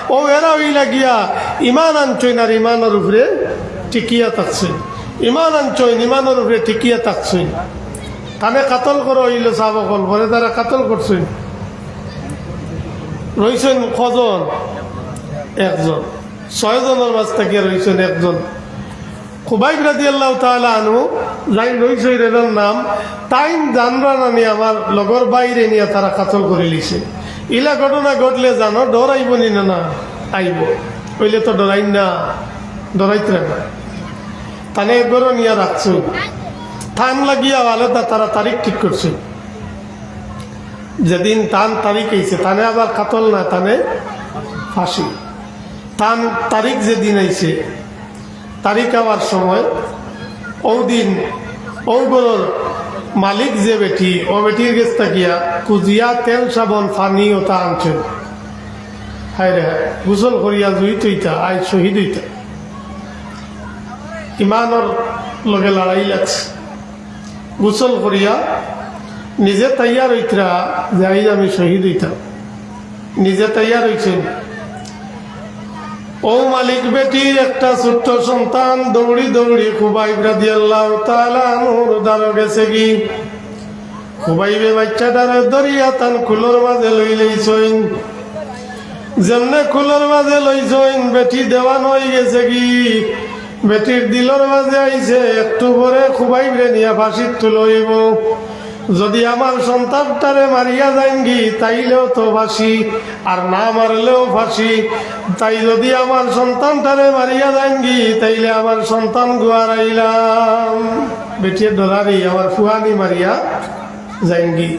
অউ এরা অইলা গিয়া ইমান আনছইন আর ইমানর উপরে টিকিয়া থাকছইন, ইমান আনছইন, ইমানর উপরে টিকিয়া থাকছইন। তানে কাতল করা অইলো সাহাবা অকল, পরে তারা কাতল করছইন। রইছইন কয়জন? একজন। ছয়জনর মাঝ থাকিয়া রইছইন একজন। খুবাইব রাদিয়াল্লাহু তাআলা আনহু, যাইন রইছইন এরার নাম, তাইন জানরা না নি আমার লগর ভাইরে নিয়া তারা কাতল করিলিছে। ইলা ঘটনা ঘটলে জানো ডর আইবো নি না? না আইবো। অইলে তো ডরাইন না, ডরাইতরা না। তানে একবারও নিয়া রাখছইন। তান লাগিয়া আলাদা তারা তারিখ ঠিক করছইন। যেদিন তান তারিখ আইছে, তানে আবার কাতল না, তানে ফাঁসি। তান তারিখ যেদিন আইছে, তারিখ আওয়ার সময় অউ দিন অউ ঘরর মালিক যে বেটি, অউ বেটির গেছ থাকিয়া কুজিয়া, তেল, সাবন, পানি অতা আনছইন। হায় রে হায়, গোসল করিয়া জুইত অইতা, আইজ শহীদ অইতা। ইমানর লগে লড়াই লাগছে। গোসল করিয়া নিজে তৈয়ার অইতরা যে আইজ আমি শহীদ অইতাম। নিজে তৈয়ার অইছইন। অউ মালিক বেটির একটা ছোট্ট সন্তান দৌড়ি দৌড়ি খুবাইব রাদিয়াল্লাহু তাআলা আনহুর দ্বারো গেছেগি। খুবাইবে বাইচ্চাটারে ধরিয়া তান কুলর মাঝে লইলাইছইন। যেমনে কুলর মাঝে লইছইন, বেটি দেওয়ান অইগেছেগি। বেটির দিলর মাঝে আইছে, একটু পরে খুবাইবরে নিয়া ফাঁসিত তুলা অইবো। যুদি আমার সন্তানটারে মারিয়া যাইনগি, তাইলেও তো ফাঁসি, আর না মারলেও ফাঁসি। তাই যুদি আমার সন্তানটারে মারিয়া যাইনগি, তাইলে আমার সন্তানগু হারাইলাম। বেটিয়ে ডরারি আমার ফুয়ানি মারিয়া যাইনগি।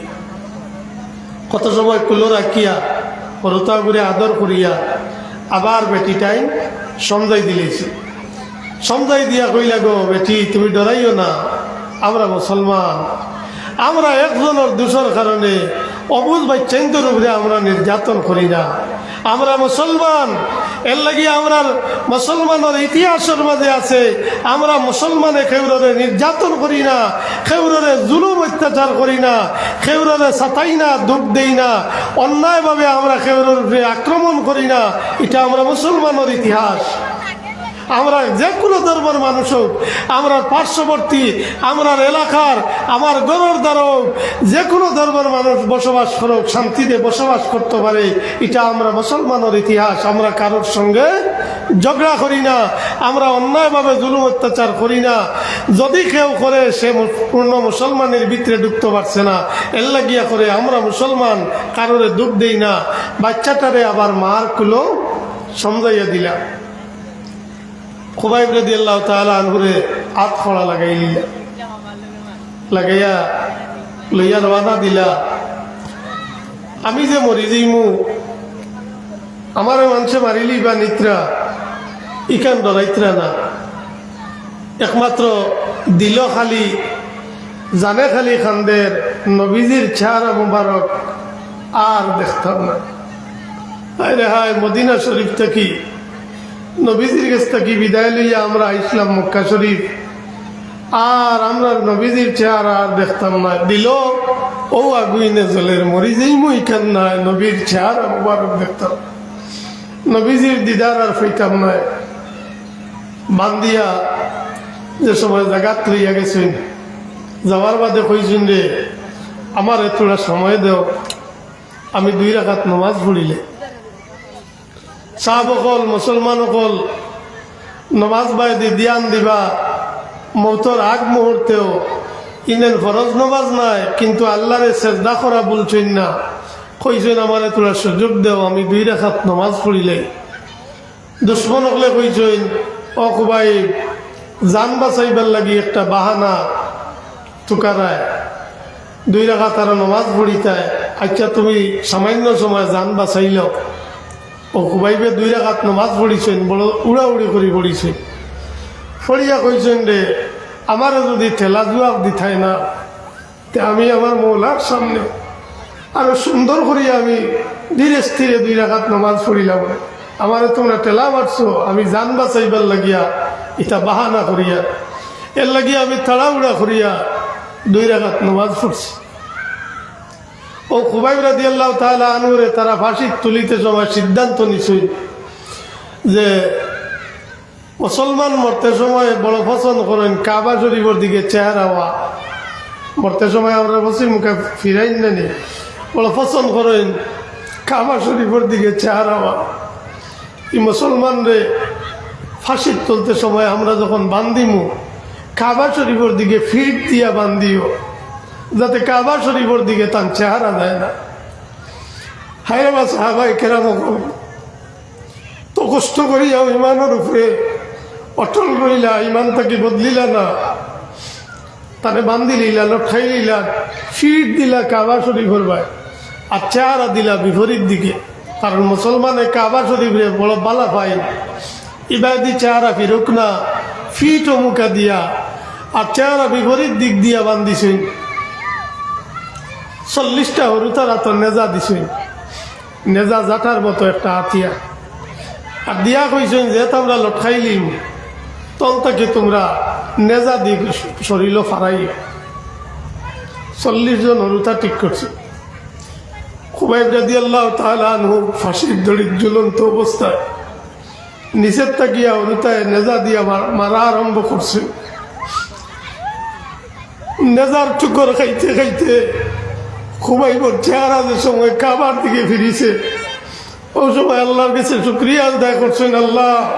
কত সময় কুলো রাখিয়া, হুরুতাগুরে আদর করিয়া, আবার বেটিটাইন সমঝাই দিলাইছে। সমঝাই দিয়া কইলা, "গো বেটি, তুমি ডরাইও না, আমরা মুসলমান, আমরা একজনর দোষর কারণে অবুঝ বাচ্চাইন্তর উপরে আমরা নির্যাতন করি না। আমরা মুসলমান, এর লাগি আমরার মুসলমানর ইতিহাসর মাঝে আছে, আমরা মুসলমানে কেউররে নির্যাতন করি না, কেউররে জুলুম অত্যাচার করি না, কেউররে সাতাই না, দুখ দেই না, অন্যায়ভাবে আমরা কেউরর উপরে আক্রমণ করি না। ইটা আমরা মুসলমানর ইতিহাস। আমরা যে কোনো ধর্মর মানুষ হোক, আমরার পার্শ্ববর্তী, আমরার এলাকার, আমার ঘরর দ্বারা হোক, যে কোনো ধর্মর মানুষ বসবাস করুক, শান্তিতে বসবাস করতে পারে, ইটা আমরা মুসলমানর ইতিহাস। আমরা কারোর সঙ্গে ঝগড়া করি না, আমরা অন্যায়ভাবে জুলুম অত্যাচার করি না। যদি কেউ করে, সে মু-, পূর্ণ মুসলমানের ভিতরে ঢুকতে পারছে না, এর লাগিয়া করে আমরা মুসলমান কারোরে দুখ দেই না। বাচ্চাটারে আবার মার কুলো সমঝাইয়া দিলা। খুবাইব রাদিয়াল্লাহু তাআলা আনহুরে আত খড়া লাগাইলা, লাগাইয়া লইয়া রওয়ানা দিলা। আমি যে মরি যাইমু, আমারে মানষে মারিলিবা নিত্রা, ইখান ডরাইত্রা না। একমাত্র দিলো খালি, জানে খালি কান্দের, নবীজির চেহারা মুবারক আর দেখতাম না। হায় রে হায়, মদিনা শরীফ থাকি, নবীজির গেছ থাকি বিদায় লইয়া আমরা আইছলাম মক্কা শরীফ, আর আমরার নবীজির চেহারা আর দেখতাম না। দিলো অউ আগুইনে জ্বলের, মরি যাইমু ইখান নায়, নবীর চেহারা মুবারক দেখতাম, নবীজির দিদার আর পাইতাম নায়। বান্দিয়া যে সময় জাগাত লইয়া গেছইন, যাওয়ার বাদে কইছইন রে, আমারে থুড়া সময় দেও, আমি দুই রাকাত নমাজ পড়িলে। সাহাব অকল, মুসলমান অকল, নমাজ বায়দি ধ্যান দিবা, মৌতর আগ মুহূর্তেও। ইনেন ফরজ নমাজ নায়, কিন্তু আল্লারে সেজদা করা ভুলছইন না। কইছইন, আমারে থুড়া সুযোগ দেও, আমি দুই রাকাত নমাজ পড়িলে। দুশমন অকলে কইছইন, ও খুবাইব, জান বাঁচাইবার লাগি একটা বাহানা তুকারায়, দুই রাকাত আরো নমাজ পড়িতায়। আচ্ছা, তুমি সামান্য সময় জান বাঁচাইলাও। ও খুবাইবে দুই রাকাত নমাজ পড়িছইন, বড় উড়াউড়ি করি পড়িছইন। পড়িয়া কইছইন রে, আমারে যদি ঠেলা জুয়াব দিতায় না, তে আমি আমার মৌলার সামনে আরো সুন্দর করিয়া আমি ধীরে স্থিরে দুই রাকাত নমাজ পড়িলাম। আমারে তুমরা ঠেলা মারছো, আমি জান বাঁচাইবার লাগিয়া ইতা বাহানা করিয়া, এর লাগিয়া আমি তাড়াহুড়া করিয়া দুই রাকাত নমাজ পড়ছি। ও খুবাইব রাদিয়াল্লাহু তাআলা আনহুরে তারা ফাঁসিত তুলিতে সময় সিদ্ধান্ত নিছইন যে মুসলমান মরতে সময় বড় পছন্দ করইন কাবা শরীফর দিকে চেহারা অওয়া। মরতে সময় আমরা পশ্চিম মুখে ফিরাইন না নি, বড় পছন্দ করইন কাবা শরীফর দিকে চেহারা অওয়া। ই মুসলমানরে ফাঁসিত তুলতে সময় আমরা যখন বান্দিমু, কাবা শরীফর দিকে ফিট দিয়া বান্দিও, যাতে কাবা শরীফর দিকে তান চেহারা যায় না। হায় রে বা সাহাবায়ে কেরাম অকল, তো কষ্ট করিয়াও ইমানর উপরে অটল রইলা, ইমান থাকি বদলিলা না। তারে বান্দিলিলা, লটকাইলিলা, ফিট দিলা কাবা শরীফর বায়, আর চেহারা দিলা বিপরীত দিকে। কারণ মুসলমানে কাবা শরীফরে বড় বালা পাইন, ইবাদি চেহারা ফিরুক না, ফিট অমুকা দিয়া, আর চেহারা বিপরীত দিক দিয়া বান্দিছইন। চল্লিশটা হুরুতার আতো নেজা দিছইন। নেজা জাটার মতো একটা হাতিয়ার। আর দিয়া কইছইন যে, "তোমরা লটকাইলিম, তল থাকি তোমরা নেজা দি শরীলো ফারাইও।" চল্লিশ জন হুরুতা ঠিক করছে। খুবাইব রাদিয়াল্লাহু তাআলা আনহু ফাঁসির দড়িত ঝুলন্ত অবস্থায় নিচের থাকিয়া হুরুতায় নেজা দিয়া মার-, মারা আরম্ভ করছে। নেজার টুকর খাইতে খাইতে খুবাইবর চেহারা যে সময় কাবার দিকে ফিরিছে, অউ সময় আল্লাহর কাছে শুকরিয়া আদায় করছইন, "আল্লাহ,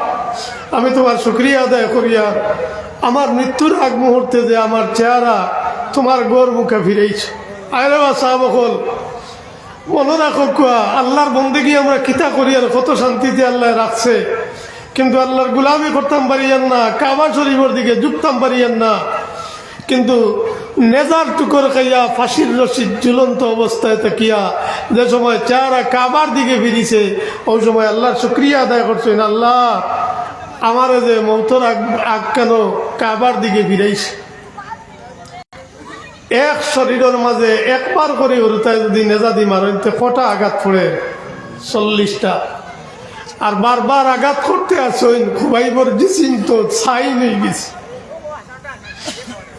আমি তুমার শুকরিয়া আদায় করিয়ার আমার মৃত্যুর আগ মুহূর্তে যে আমার চেহারা তুমার ঘর মুখা ফিরাইছো।" আরে বা সাহাব অকল, মনো রাখউক্কা, আল্লাহর বন্দেগি আমরা কিতা করিয়ার কত শান্তিতে আল্লায় রাখছে, কিন্তু আল্লাহর গুলামি করতাম পারিয়ার না, কাবা শরীফর দিকে ঝুঁকতাম পারিয়ার না। কিন্তু নেজার টুকর খাইয়া ফাঁসির রশিত ঝুলন্ত অবস্থায় থাকিয়া যে সময় চেহারা কাবার দিকে ফিরিছে, অউ সময় আল্লাহর শুকরিয়া আদায় করছইন, "আল্লাহ, আমারে যে মৌতর আগ-, আগ কেনো কাবার দিকে ফিরাইছে।" এক শরীরর মাঝে একবার করি হুরুতায় যুদি নেজাদি মারইন, তে কটা আঘাত পড়ে? চল্লিশটা। আর বারবার আঘাত করতে আছইন, খুবাইবর জিসিম তো ছাই অইগেছে,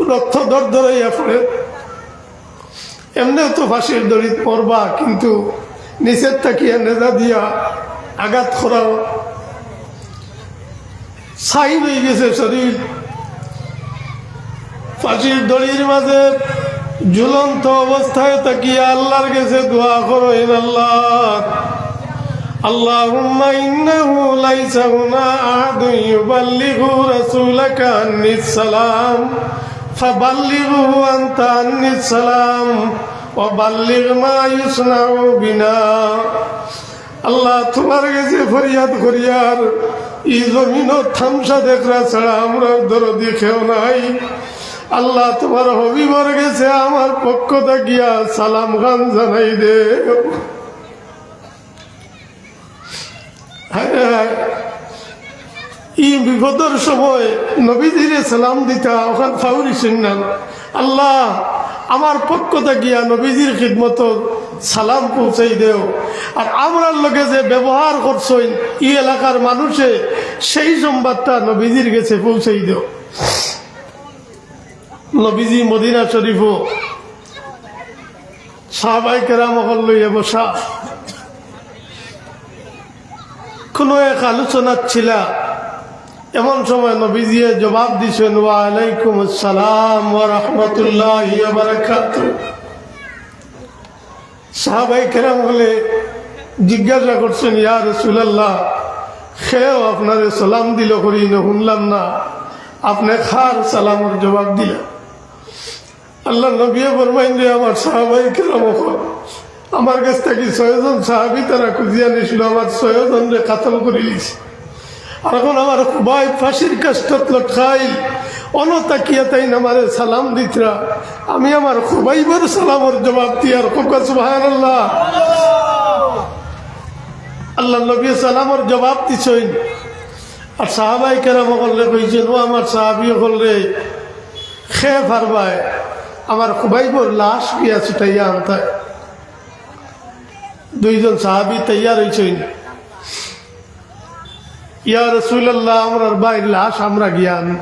রক্ত দরদর অইয়া পড়ে। এমনেও তো ফাঁসির দড়িত মরবা, কিন্তু নিচের থাকিয়া নেজা দিয়া আঘাত করাও ছাই অইগেছে শরীর। ফাঁসির দড়ির মাঝে ঝুলন্ত অবস্থায় থাকিয়া আল্লাহর গেছে দোয়া করইন, আল্লাহ, اللهم إنه ليس هنا أحد يبلغ رسولك عني السلام فبلغه أنت عني السلام وبلغ ما يصنع بنا। আল্লাহ, তুমার গেছে ফরিয়াদ করিয়ার, ই জমিনো তামশা দেখরা ছাড়া আমরার দরদি কেউ নাই। আল্লাহ, তুমার হবিবর গেছে আমার পক্ষ থাকিয়া সালাম খান জানাই দেও। হায় হায়, ই বিপদর সময় নবীজিরে সালাম দিতা, অখান ফাউরি শুনলাম। আল্লাহ, আমার পক্ষ থাকিয়া নবীজির খিদমতর সালাম পৌঁছাই দেও। আর আমরার লগে যে ব্যবহার করছইন ই এলাকার মানুষে, সেই সংবাদটা নবীজির গেছে পৌঁছাই দেও। নবীজি মদিনা শরীফো সাহাবায়ে কেরাম অকল লইয়া বসা, কোনো এক আলোচনাত ছিলা। এমন সময় নবীজিয়ে জবাব দিছইন, "ওয়া আলাইকুম আসসালাম ওয়া রাহমাতুল্লাহি ওয়া বারাকাতুহু।" সাহাবায়ে কেরাম অকলে জিজ্ঞাসা করছইন, "ইয়া রাসূলুল্লাহ, কেউ আপনারে সালাম দিলো করি না, হুনলাম না, আপনে কার সালামর জবাব দিলা?" আল্লাহর নবীয়ে ফরমাইন যে, "আমার সাহাবায়ে কেরাম অকল, আমার গেছ থাকি ছয়জন সাহাবী তারা খুজিয়া নিছিল, আমার ছয়জনরে কাতল করিলিছে। আর অখন আমার খুবাইব ফাঁসির কাষ্ঠত লটকাইল, অনো থাকিয়া তাইন আমারে সালাম দিতরা, আমি আমার খুবাইবর সালামর জবাব দিয়ার।" কউক্কা সুবহানাল্লাহ। আল্লাহর নবীয়ে সালামর জবাব দিছইন। আর সাহাবায়ে কেরাম অকলরে কইছইন, "ও আমার সাহাবী অকলরে, কে পারবায় আমার খুবাইবর লাশ গিয়া ছুটাইয়া আনতায়?" দুইজন সাহাবী তৈয়ার অইছইন, "ইয়া রাসূলুল্লাহ, আমরার ভাইর লাশ আমরা গিয়া আনমু,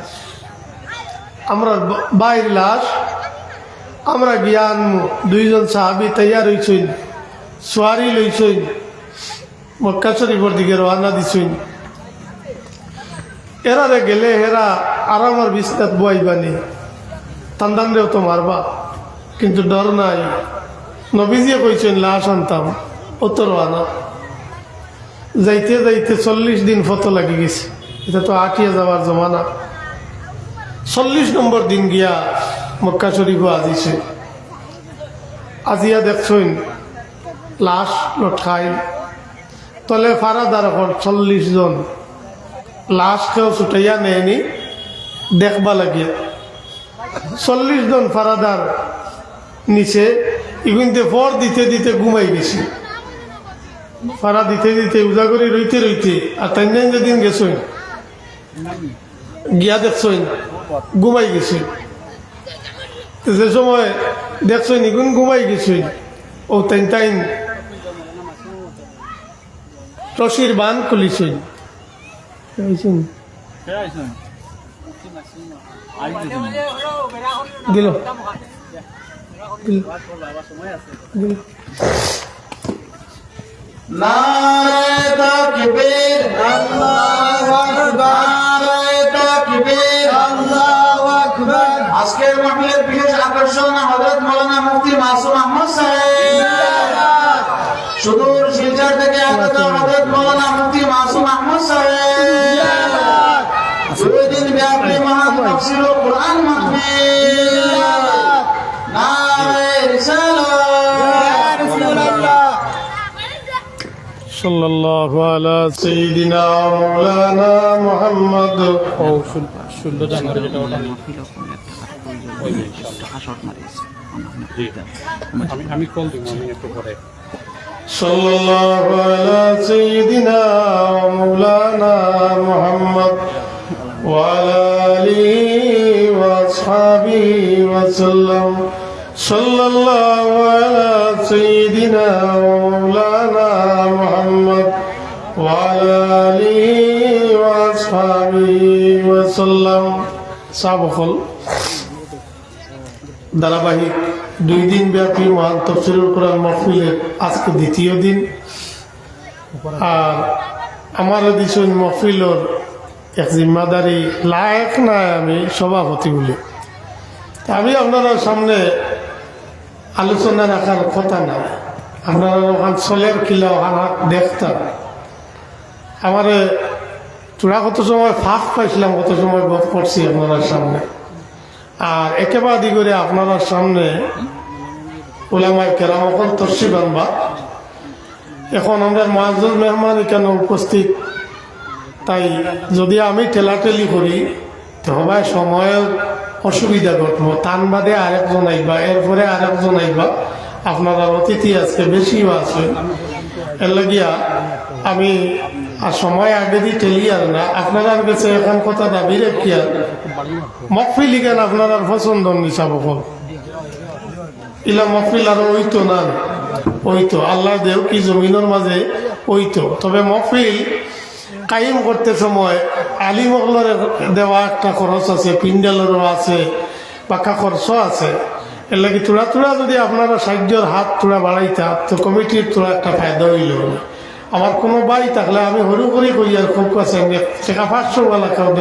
আমরার বা-, ভাইর লাশ আমরা গিয়া আনমু।" দুইজন সাহাবী তৈয়ার অইছইন, সোয়ারি লইছইন। মক্কা শরীফর দিকে রওয়ানা দিছইন। এরারে গেলে হেরা আরামর বিছনাত বওয়াইবানি, তান্দানরেও তো মারবা, কিন্তু ডর নাই। নবীজিয়ে কইছইন, "লাশ আনতাম, অউ তো রওয়ানা।" যাইতে যাইতে চল্লিশ দিন পথো লাগি গেছে। ইটা তো আটিয়া যাওয়ার জমানা। চল্লিশ নম্বর দিন গিয়া মক্কা শরীফো আজিছে। আজিয়া দেখছইন লাশ লটকাইল। তলে ফারাদার অকল চল্লিশ জন, লাশ কেউ ছুটাইয়া নেয়নি দেখবা লাগিয়া। চল্লিশ জন ফারাদার নিছে, ইগুইন্তে ফর দিতে দিতে ঘুমাই গেছে। ফারা দিতে দিতে উজাগরি রইতে রইতে আর তাইন যেদিন গেছইন, গিয়া দেখছইন ঘুমাই গেছইন। তো যে সময় দেখছইন ইগুন ঘুমাই গেছইন, অউ তাইন তাইন রশির বান খুলিছইন। দিল। দিল। দিল। নারায়ে তাকবীর, আল্লাহু আকবার। নারায়ে তাকবীর, আল্লাহু আকবার। আজকের মাহফিলের বিশেষ আকর্ষণ হযরত মাওলানা মুফতি মাসুম আহমদ সাহেব। সুদূর শিলচর থেকে আগত হযরত মাওলানা মুফতি মাসুম আহমদ সাহেব। দুই দিন ব্যাপী মহান তাফসীর ও কোরআন মাহফিল। নারায়ে রিসালাত। সাল্লাল্লাহু আলা সাইয়্যিদিনা মাওলানা মুহাম্মদ। ও, শুন-, শুনলো জানো? জি, আমি, আমি কল দিব, আমি একটু পরে। সাল্লাল্লাহু আলা সাইয়্যিদিনা মাওলানা মুহাম্মদ ওয়া আলা আলিহি ওয়া আসহাবিহি ওয়া সাল্লাম। صلى الله على سيدنا ومولانا محمد وعلى آله وأصحابه وسلم. সাব অকল, ধারাবাহিক দুই দিন ব্যাপী মহান তফসিরুল কোরআন মাহফিলের আজকে দ্বিতীয় দিন। আর আমার দিছইন মাহফিলর এক জিম্মাদারি লায়েক নায় আমি সভাপতি বলে। তা আমি আপনারার সামনে আলোচনা রাখার কথা না, আপনারা ওখান চলের কিলা ওখান দেখতাম। আমারে তোরা কত সময় ফাঁক পাইছিলাম, কত সময় গপ করছি আপনারার সামনে। আর একেবারে করে আপনারার সামনে ওলামায়ে কেরাম অকল তশরিফ আনবা। এখন আমরা মুআজ্জাজ মেহমান এখানে উপস্থিত, তাই যদি আমি ঠেলাঠেলি করি, তো হবায় সময়ের অসুবিধা ঘটবো। তান বাদে আরেকজন আইবা, এরপরে আরেকজন আইবা। আপনারার অতিথি আজকে বেশিও আছে, এর লাগিয়া আমি আর সময় আগেদি ঠেলি আর না। আপনারার গেছে এখন কথা দাবি রাখিয়া, মহফিল ইখান আপনারার পছন্দ নিশা বকল। ইলা মহফিল আর অইতো না, অইতো আল্লাহ দেও কি জমিনর মাঝে অইতো। তবে মহফিল কায়েম করতে সময় আলিম অকলর দেওয়া একটা খরচ আছে, পিন্ডালরও আছে, বাক্কা খরচও আছে। এর লাগি থুড়া থুড়া যদি আপনারা সাহায্যর হাত থুড়া বাড়াইতা, তো কমিটির থুড়া একটা ফায়দা অইলো। আমার কোনো ভাই থাকলে আমি হুরু করি কই আর খুব কাছে আমি টেকা পাঁচশো ওয়ালা কেউ